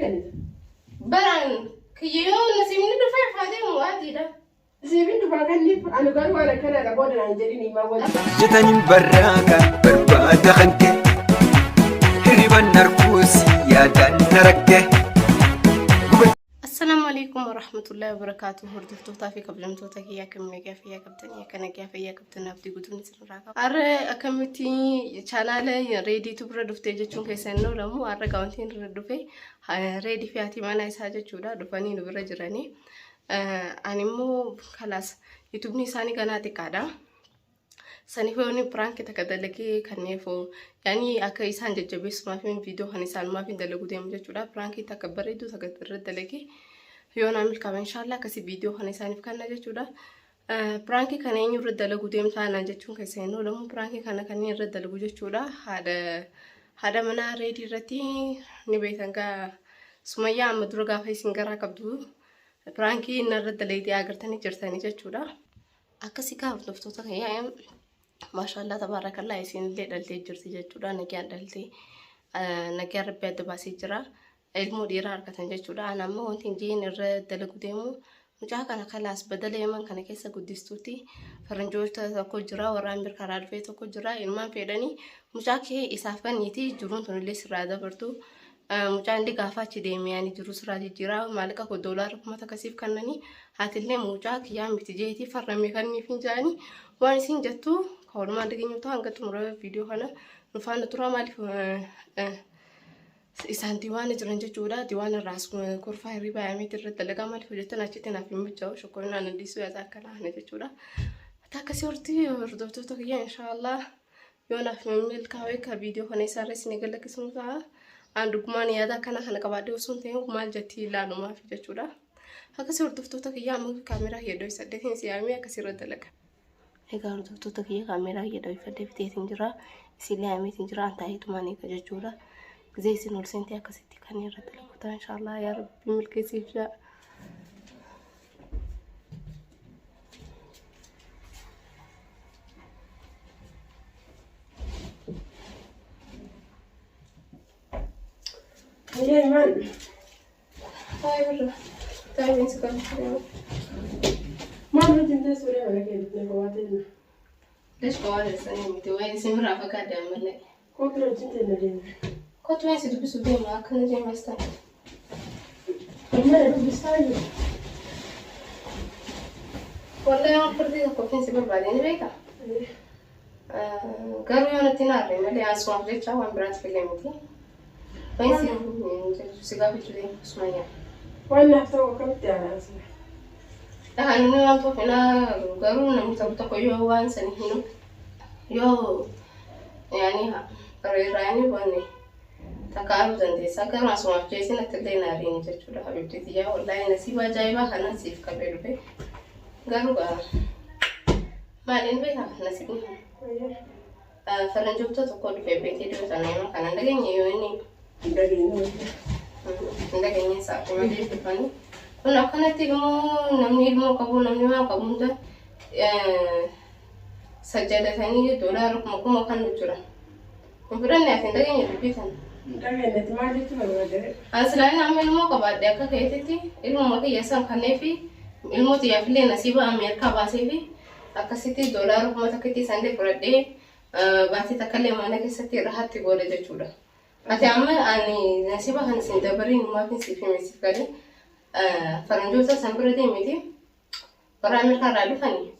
kennita. Baraan kiyya yoo nasiibni dhufee haa deemu adiidha. Siifin dhufaa kenniif ani garuu waan akkanaadha booda naan jedhin himaa wal. Jetaniin barraaka barbaada kan kee hirriban narkuusi yaadaan na rakke. Assalaamu alaikum warahmatullahi wabarakaatuh. Hordoftootaa fi kabajamtoota kiyya akkam nagaa fayyaa qabdanii akka nagaa fayyaa qabdan abdii guutuun isinirraa qaba. Har'a akkamitti chaanaala reediitu bira dhuftee jechuun keessan hin oolamu. Har'a gaawwantiin irra dhufe reedii fi haati manaa isaa jechuudha dhufanii nu bira jiranii. Ani immoo kalaas yuutuubni isaanii ganaa xiqqaadha. Saniif yoonni piraanki takka dalagee kanneefoo yaani akka isaan jajjabeessumaaf viidiyoo kan isaanumaaf hin dalaguu deemu jechuudha. Piraankii takka bareedduu takka irra dalagee yoo naa milkaa'e inshaallah akkasii viidiyoo kana isaaniif kanna jechuudha. Piraankii kana eenyu irra dalaguu deemtaa naan jechuun keessa hin oolamu. Piraankii kana kanneen irra dalagu jechuudha. Haadha haadha manaa reedii irratti ni beektan gaa Sumayyaa amma dura gaafa isin garaa qabdu piraankii narra dalagdee agartanii jirtanii jechuudha. Akkasi kaa hordoftoota kiyyaa maashaallah tabaarakallaa isinillee dhaltee jirti jechuudha nagaan dhaltee nagaan rabbi adda baasee jira ilmoo dhiiraa argatan jechuudha ana amma wanti hin jeen irra dalagu deemu mucaa kana kalaas badala yaman kana keessa guddistuutti faranjoota tokko jira warra Ameerikaa irraa dhufee tokko jira ilmaan fedhanii mucaa kee isaaf kenniiti jiruun tunillee sirraa dabartu Mucaan illee gaafa achi deemee ani jiru sirraa jijjiiraa maallaqa koo doolaara 1000 siif kennanii haatillee mucaa kiyyaa miti jeetii farramee kanniif hin jaanii waan isin jettu kan walumaan dhageenyu ta'a hanga xumura viidiyoo kana nu faana turaa maaliif isaan diiwaana jiran jechuudha diiwaana irraas kurfaa hirribaa yaameeti irratti dalagaa maaliif hojjetan achitti naaf hin mijaa'u shokkorinaan na dhiisuu yaada akka laana jechuudha. Takka si hortii hordoftoota kiyya inshaallah. Yoo naaf milkaa'e ka viidiyoo kana isaarra isin galakkisnu ta'a. Aan dhugumaan yaada akkana kana qabaadhee osoo hin ta'in maal jettii ilaalumaaf jechuudha. Akkasii hordoftoota kiyyaa amma kaameraa kiyya dho'isadheetiin si yaamee akkasii irra dalaga. Egaa hordoftoota kiyya kaameraa kiyya dho'ifadhee fiteetiin jira. Isin yaameetiin jira an taa'eetumaan eega jechuudha. Gizee isin ol seentee akkasitti kan irra dalagu ta'a inshaallah yaa rabbi milkeessiif jaa. Hayyee maal? Taa'ee birra. Taa'ee bineensi kan Maal wajjin teessoo deema kee bitnee kophaa teenya. Lesh kophaa teessanii miti wayi isin biraa fagaadhe ammallee. Kootu wajjin teenya deema. Kootu wayi si dubbisuu deema akkana deemas ta'a. Amma na dubbistaa jiru. Wallahi waan furdii tokko fin si barbaade ni beekaa? Garuu yoo natti hin aarre malee asumaaf jecha waan biraatti filee miti. Wayi si si gaafachuu deema Sumayyaa. Waan naaf ta'u akkamitti aanaa sila? Dhahaan inni waan tokko garuu namni tokko tokko yoo waan sani hin yoo yaani irraanii wanni takka aaruu dandeessa garuu asumaaf jeesee natti illee hin aariin jechuudha habibti tiyyaa wallaahi nasiiba ajaa'ibaa kana siif qabee dhufe garuu gaa maaliin beekaa nasiibni faranjoota tokko dhufe beekee dura sana nama kana hin dhageenye yoo inni Hin dhageenye. Hin dhageenye isaati malee dhufanii kun akkanatti ilmoo namni ilmoo qabu namni waan qabu hunda sajjadatanii doolaara kuma kuma kan nu jira. Hin fudhanne ati hin dhageenye dubbii tana. Hin dhageenye ati maal jechuu barbaadde? An silaa amma ilmoo qabaadhe akka keetitti ilmuma kiyya san kanneefi ilmoo xiyyaafillee nasiiba Ameerikaa baaseefi akkasitti doolaara 1000 sanillee fudhadhee baatii takkallee mana keessatti rahatti godha jechuudha. Ati amma ani nasiiba kan isin dabariin maafin siif hime siif galee faranjoota san bira deemiti warra Ameerikaa irraa dhufanii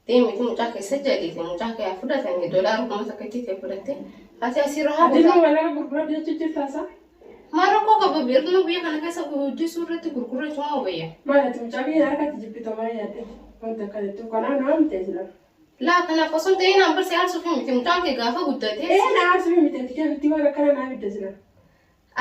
deemiti mucaa keessa jedhiiti mucaa kee haa fudhatanii doolaara 1000 ta'e fudhatte ati asii rahaa Ati godha. ilmoo mallaqa gurguradhu jechuu jirtaa isaa? Maal rakkoo qaba ilmoo biyya kana keessa guddisuu irratti gurgurachuu maa wayya? Maal ati mucaa kiyya harkatti jibbita maal yaadde? Wanta akkana jettu kanaaf na waamte sila. Laa kanaaf osoo hin ta'in an barsi aarsuuf miti mucaan kee gaafa guddate. Ee na aarsuuf miti ati keefitti waan akkana naa fidde sila.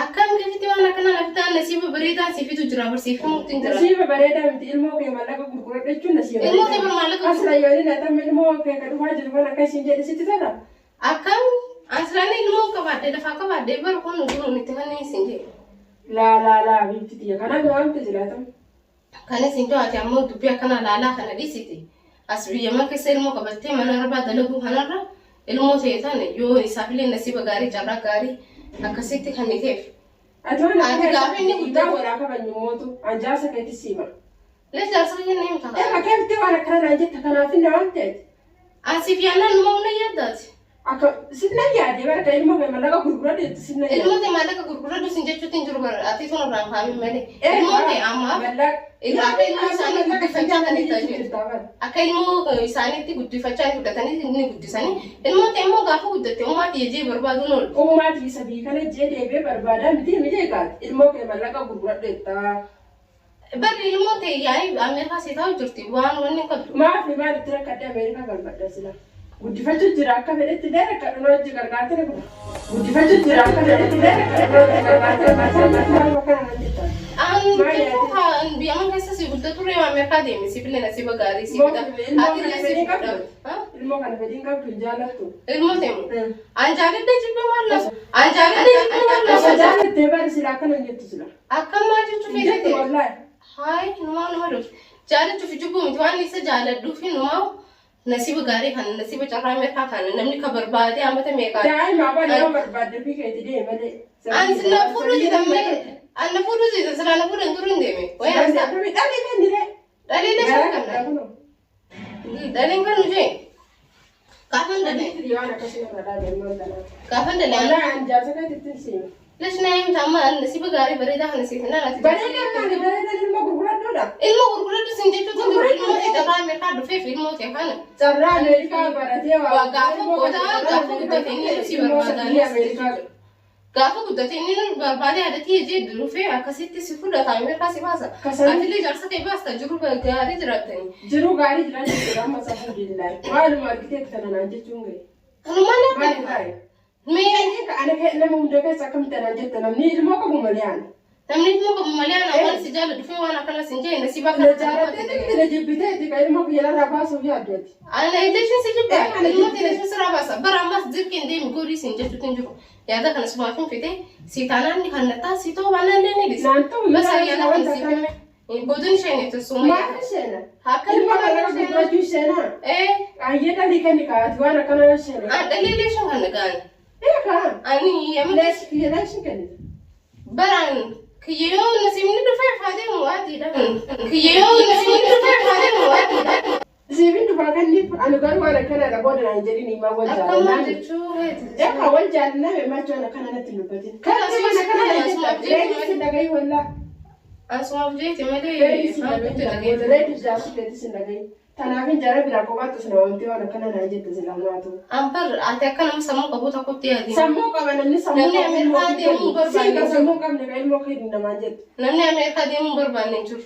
Akkam keefitti waan akkana na fitaan nasiiba bareedaa si fidu jira barsiif himuutti hin jira. Nasiiba bareedaa miti ilmoo kee maallaqa gurguradhu jechuun nasiiba Ilmoo kee bar maallaqa Asla yoo inni natama ilmoo kee ka dhufaa jiru kan akka isin jedhe sitti tola. Akkam aslaan ilmoo qabaadhe lafaa qabaadhe bar kun jiruun itti kanneen isin jedhe. Laa laa laa biifti tiyya kanaaf na waamte silaatam. Kan isin to'ate ammoo dubbii akkana laalaa kana dhiisiti. As biyya keessa ilmoo qabattee mana arbaa dalaguu kanarra ilmoo ta'e tana yoo isaafillee nasiiba gaarii carraa gaarii akkasitti kan ta'eef. Ati waan Ati akkana gaafa inni guddaa guddatu- walaa kabajnu mootu an jaarsa keetti siima. Lees jaarsa kiyya na himta. Eega keefti waan akkana naan jetta kanaaf inni waan ta'eef. Asiif yaannaan numa humna yaaddaati. Akka sinna yaadee barka ilmoo kee mallaqa gurguradhu jettu sinna yaadee. Ilmoo ta'e maallaqa gurguradhu sin jechuutti hin jiru bara ati sun irraan faamin malee. Ilmoo ta'e ammaaf irraa akka ilmoo isaanii guddifachaa kan itti jiru. Akka ilmoo isaaniitti guddifachaa fudhatanii ni guddisanii. Ilmoo ta'e immoo gaafa guddatte ummaa tiyya jee barbaaduun oolu. Ummaa tiyya biyya kana jee deebi'ee barbaadaa miti miti eegaati. Ilmoo kee mallaqa gurguradhu jettaa. Barri ilmoo ta'e yaa'ii Ameerikaa si taa'u jirti waan wanni hin qabdu. Maaf maalitti rakkadhe Ameerikaa galfadha sila. Guddifachuu jira akka fedhetti illee rakkadhu na hojii gargaarte na godha. Guddifachuu jira akka fedhetti illee rakkadhu na hojii gargaarte na godha. An Maal jechuun yaadde? haa biyya amma keessa si guddatu reewa Ameerikaa deeme si billee nasiiba gaarii si fida. Ilmoo Ati kana illee si fedhii fudhatu. qabdu? Ilmoo kana fedhii hin qabdu hin jaallattu. Ilmoo ta'e An jaaladhee jibbee maal lafa? An jaaladhee jibbee maal Osoo lafa? jaallattee bari sila akkana hin jettu sila. Akkam maal jechuu Hin jettu feetee? wallaahi. Haay numaa numa dhufu. Jaalachuuf jibbuu miti waan isa jaaladhuuf numaa nasiiba gaarii kana nasiiba carraa Ameerikaa kana namni ka barbaade amata meeqaa. Daa'ima abaan yoo barbaadde ofii keetii deemi malee. An na fuudhu jedhamee an na fuudhu jedhan silaa na fuudhan duru hin deeme. Wayii an sa Dhalli kennire. dhaliilee Garaa shan qabda qabna. kunoo. Dhaliin kan nu jee. Gaafan dhalee Waan akkasii irra dhaabe ammaan tanaa. gaafan dhalee. Wallaahi an jaarsa keetti ittiin siima. Lesh na himta amma an nasiiba gaarii bareedaa kana siif hin alati. Bareedaa maali bareedaa ilma gurguradhuudha. Ilma gurguradhu sin jechuutu jiru ilmoo ta'e carraa Ameerikaa dhufeef ilmoo ta'e kana. Carraa Ameerikaa baratee Waa gaafa gootaa gaafa guddate inni si barbaada. Gaafa guddate inni nu barbaade yaadatii hojii dhufee akkasitti si fudhata Ameerikaa si baasa. Kasanii- Atillee jaarsa kee baasta jiru gaarii jiraattani. Jiruu gaarii jiran jechuudha amma alhamdulillahi. Maaluma argitee kana naan jechuun gahe. Kanumaan Maali akka taa'e? mee Ana nama hunda keessa akkamitti naan jetta namni ilmoo qabu malee ana. namni ilmoo qabu malee ana waan si jaala dhufee waan akkana sin jee nasiba Na kana. jaalatee na jibbiteeti ka ilmoo kiyya narraa baasuuf yaaddu. Ana illee si jibba Eh, ana ilmoo jibbe. ta'e sirraa baasa bara ammas dirqiin deemi gorii sin jechuutu hin jiru. Yaada kana sumaaf hin fite si taanaan ni kannattaa si ta'uu waan illee ni dhisa. Naan ta'u Bas yoo ayyaana kan wanta siif kana. hime. Godin isheen itti suma. Maal isheena? Akka Ilmoo mallaqa gurgurachuu isheenaa? Eh, Ayyee dhalii kenni kaa'ati waan akkana yoo isheena. an dhaliilee shan kan nagaan. Eegaa. Ani yamma Lees kiyya leeshin kennita. baraan kiyyoo nasiibni dhufee faatee mu'aatiidha. Kiyyoo nasiibni dhufee faatee mu'aatiidha. Siifin dhufaa kenniif ani garuu waan akkanaadha booda naan jedhin himaa wal Akka maal jaalannaa. jechuu feeti? Eegaa wal jaalannaa maachuu waan akkana natti hin dubbatin. Kana Kan waan akkana naan asuma jettu reedis hin dhagahi wallaa. Asumaaf jeeti malee Reedis hin haadhutti dhagahi. dhageeti. Reedis jaarsi keetis hin dhagahi. Tanaaf hin jara biraa kophaatti sana waamtee waan akkana naan jette sila maatu. An bar ati akka nama sammuu qabu tokkotti yaadi. Sammuu qaba namni sammuu Namni qabu ilmoo Ameerikaa ofii deemuu kennu. barbaade Siin kan sammuu hin qabne kan ilmoo kee namaan jettu. Namni Ameerikaa deemuu barbaanne hin jiru.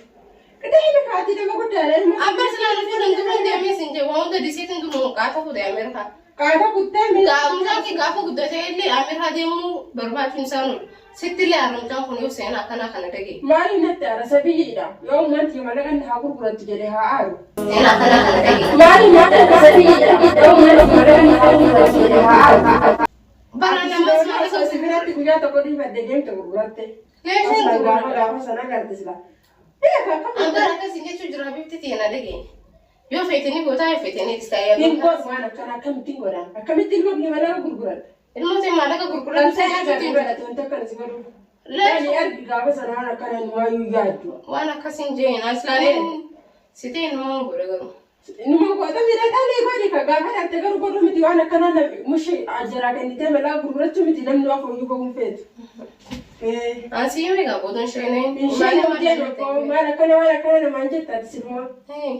Qidee kaatii nama guddaadha ilmoo. An bar silaa dhufuu danda'u deemee sin jee waan hunda dhiseetiin duruu qaata fuudhe Ameerikaa. Qaata kuttee miila. Mucaan kee gaafa guddatee illee Ameerikaa deemuu barbaachuun isaan oolu. Sitti illee haara mucaan kun yoo seenaa akkanaa kana dhagee. Maaliif natti aara sabiyyiidha. Yoo uummanni mallaqa inni haa gurgurattu jedhee haa aaru. Seenaa akkanaa kana dhagee. Maaliif natti aara sabiyyiidha. Yoo uummanni mallaqa inni haa gurgurattu jedhee haa aaru. Bara namas maal Si biratti guyyaa tokko dhiifadde deemte gurguratte. Leeshin Aslaan gaafa gaafa sana agarte sila. Eegaa akkamitti? An bara akkasiin jechuu jira bifti ta'e na dhagee. Yoo feetanii gootaa yoo feetanii ta'ee. Hin godhu waan akkana akkamittiin godhaan? Akkamitti ilmoo kiyya mallaqa gurguratta? Ilmoo ta'e maallaqa gurguratu Kan ta'e jechuutiin. gurguratu wanta akkana si godhu. Leeshin Ani argi gaafa sana waan akkana waayyuu yaaddu. waan akkasiin jeen aslaaleen si ta'e numaan godha garuu. Numa goota miidhaa dhalee godhi ka gaafa dhaatte garuu godhu miti waan akkana mushi jaraa kennitee mallaqa gurgurachuu miti namni waa fooyyuu bahuun feetu. Asii hime gaa boodan sheenee. Isheen hojii maal akkana waan akkana namaan jetta ati siluma.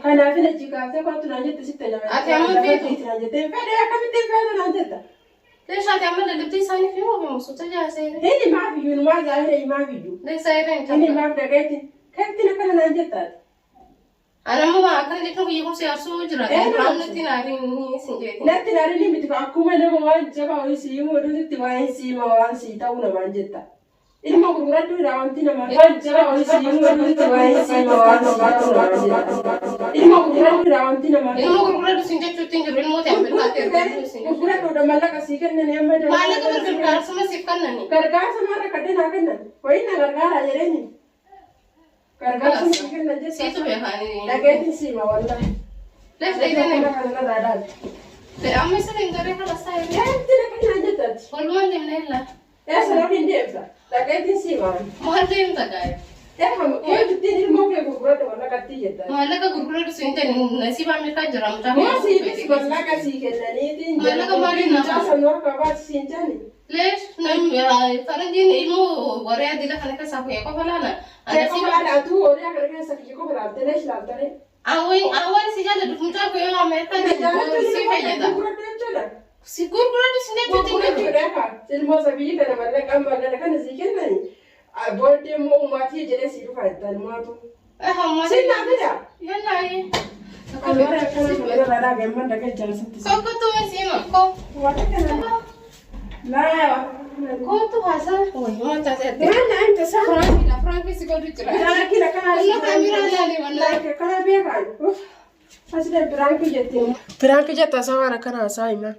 Kanaaf achi kaaftee kottu naan jette sitti ajama. Ati amma feetu? Naan jette hin fedhe akkamittiin feetu naan jetta. Leeshaati amma lallabdee isaaniif himuu fi musoota jaasee. Inni maaf iyyuu numaa zaahira maaf iyyuu. Leeshaa irra hin Inni ta'a. maaf dhagayetti kaftiin akkana naan jetta ati. Ani amma waan akkana jechuun kiyya kun siyaarsuu jira. Eh, Duraan natti naariin sin jeeti. Natti naarin miti akkuma nama waan jabaa wayii si himuu oduutti waa'ee si hima waan si ta'uu namaan jetta. Ilma gurguradhuudha wanti namaa waan jabaa wayii si himuu oduutti waa'ee si hima waan si ta'uu namaan jetta. Ilma gurguradhuudha wanti namaa. Ilmoo gurguradhu sin jechuutti hin jiru. Ilmoo ta'e Ameerikaatti ergachuu sin jechuudha. Gurguradhuudha mallaqa sii kennanii amma Maallaqa gargaarsuma siif kennani. Gargaarsa maal akka naa kennan wayii na gargaaraa jedheeni. Gargaarsa sii kennan jecha. Siitu beekaani. Dhageetiin siima wallahi. Leef Dhageetiin dheedhan. kana irraa dhaabe. Amma isa hin garee kana saa Dhageetiin akka naan jettati. Walumaan deemna illaa. Eessa namni hin deemta? Dhaqeetiin sii maali? Maal deemta gaa'e? Ittiin ilmoo kee gurguradhu mallaqatti jetta. Maallaqa gurguradhu siin ta'e nasiiba Ameerikaa jira mucaa. Moo siifis mallaqa sii kennaniitiin Maallaqa maaliin nama? Mucaa san harka baati siin jenni. Leesh namni faranjiin ilmoo waree adila kana keessaa kuyya qofa laala. Kee qofa laala atuu horii kana keessa kiyya qofa laaltee leesh laaltee. Awwan si jaalladhu mucaa koo yoo Ameerikaa jiru si fayyada. Gurguradhu jechuudha. Si gurguradhu si jechuutti hin jiru. Gurgurachuudha kaa. Ilmoo sabii kana mallaqa amma kana kana sii kennani. Booddee immoo ummaatii jedhee sii dhufa jettan maatu. Siin naa fida. Yallaa. Warra akkana kana irraa dhaabe dhaqee jaarsatti. Kootu siima koo. Warra kana. Laa. Kootu haasaa. Wayi maal taatee adde. Maal naa isaa? Firaankiidha firaankii si godhu jira. Biraankii akkana. Wallah kaameeraa ilaalee wallah. Akkana beekan. Asirra biraankii jettiin. Biraankii jetta isaa waan akkana haasaa himan.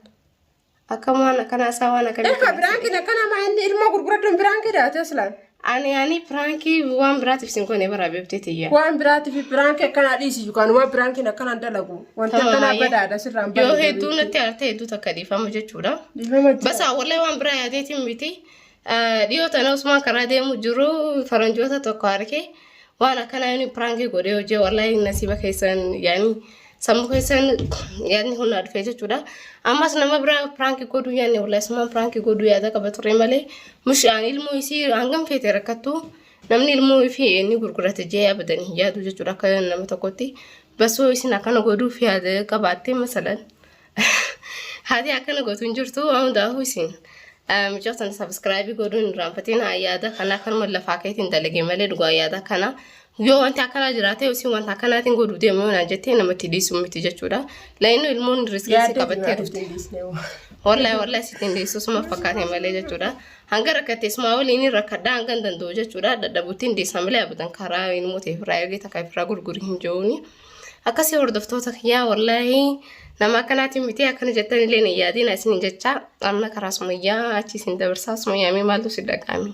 Akkam waan akkana haasaa waan akkamii. Egaa biraankiin akkana maa inni ilmoo gurguradhuun biraankii daate aslaan. Ani piraankii waan biraatiif sin goone bara beektee tiyya. Waan biraatiif biraankii akkanaa dhiisi yookaan waan biraankiin akkanaan dalagu. Wanti akkanaa badaadha sirraan Yoo hedduu natti aarte hedduu takka dhiifama jechuudha. Dhiifama jira. Basa wallahi waan biraa yaadeetiin miti. Dhiyoo tana Usmaan karaa deemu jiru faranjoota tokko arge waan akkanaa inni piraankii godhee hojii wallahi nasiiba keessan yaani sammuu keessan yaadni humnaa dhufee jechuudha. Ammas nama biraa piraankii godhuu yaadne wallahi Usmaan piraankii godhuu yaada qaba ture malee mushaan ilmoo isii hangam feete rakkattu namni ilmoo ifii inni gurgurate jee abadan hin yaadu jechuudha akka nama tokkotti. Basoo isin akkana godhuuf yaada qabaatte masalan. Haati akkana gootu hin jirtu waan hundaafuu isin mucaa sana subscribe godhuun hin irraanfatin yaada kana akkanuma lafaa keetiin dalage malee dhugaa yaada kana yoo wanti akkanaa jiraate isin wanta akkanaatiin godhuu deemu yoo naan jettee namatti dhiisu miti jechuudha. Laayinuu ilmoon riskii si qabattee dhufte. Wallahi wallahi sitti hin dhiisu suma fakkaate malee jechuudha. Hanga rakkatte suma waliin rakkadhaa hanga hin danda'u jechuudha. Dadhabuutti hin dhiisa malee abadan karaa ilmoo ta'e ofirraa ergee takka ofirraa gurguri hin jiruuni. Akkasii hordoftoota kiyyaa wallahi nama akkanaatiin miti akkana jettan illee hin yaadin isin jecha amma karaa sumayyaa achi isin dabarsaa sumayyaa mee maaltu si dhaga'ame?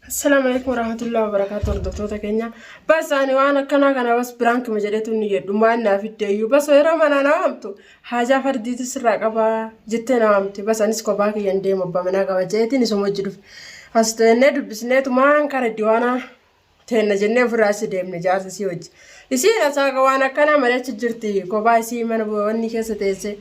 Assalaamu alaikum warahmatullahi wabarakatuh hordoftoota keenya. Bas ani waan akkanaa kana bas biraankima jedhetu ni jedhu maal naa fidde iyyuu bas yeroo manaa na waamtu haajaa fardiitu sirraa qabaa jettee na waamte bas anis kophaa kiyyan deemu abbaa manaa qaba jeetiin isuma hojii dhufe. As teennee dubbisneetumaan kara diwaanaa teenna jennee ofirraa asi deemne jaarsa isii hojii. Isiin asaa waan akkanaa mari'achi jirti kophaa isii mana wanni keessa teesse.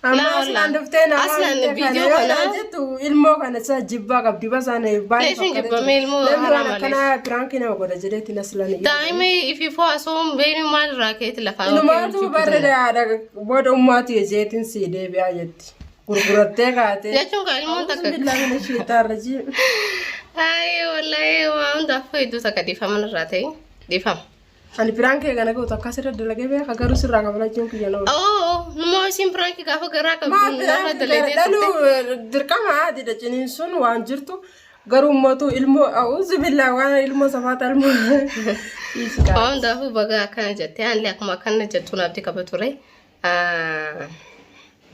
Amma Laa aslaan wallah. dhuftee na Aslaan waamte kana viidiyoo yoo kana naan jettu ilmoo kana isa jibbaa qabdi basaan baay'ee Leeshin fakkaatee jibbamee ilmoo Namni waan haraa malee. akkanaa piraankii nama godha jedheetiin aslaan iyyuu. Daa'ima ifiifoo osoo beeknu maal irraa ka'eeti lafaa Inumaatu barreeda booda ummaatu jeetiin sii deebi'aa jetti. Gurgurattee kaatee. Jechuun kan ilmoon takka. Billaa mana shiitaa irra jiru. Ay wallahi waan hundaafuu hedduu takka dhiifama irraa ta'e dhiifama. Ani piraankii kana gootu akkasirra dalagee beeka garuu sirraa kabalachuun kiyya nama. Oo numa isin piraankii gaafa garaa Maa qabdu narra piraankii dalagee gara turte. dhaluu dirqama adiidha ciniin sun waan jirtu garuu ummatu ilmoo a'uuzu billaa waan ilmoo safaata ilmoo dhiisi kaa. Waan hundaafuu baga akkana jettee anillee akkuma akkana jettu naaf qaba ture.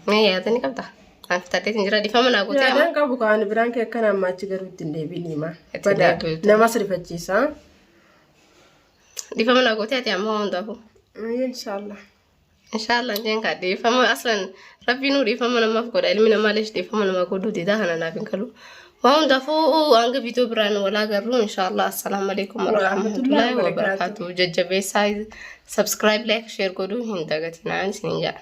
Mee yaada ni qabda? An fitadheetiin jira dhiifama naa gootee amma. Yaadaan qabu kaan biraan kee akkana amma achi garuu ittiin deebiin hima. Ittiin Badaa deebi'u. namas rifachiisa. Dhiifama naa gootee ati amma waan hundaafuu. Inshaallah. Inshallah jeen ka dhiifama aslan rabbiin nuu dhiifama namaaf godha ilmi namaa leesh dhiifama namaa godhuu didaa kana naaf hin galu. Waan hundaafuu hanga viidiyoo biraan walaa garuu inshallah assalaamu alaikum warahmatullahi wabarakatuh jajjabeessaa subscribe like share godhuu hin dagatinaa isiniin jedha.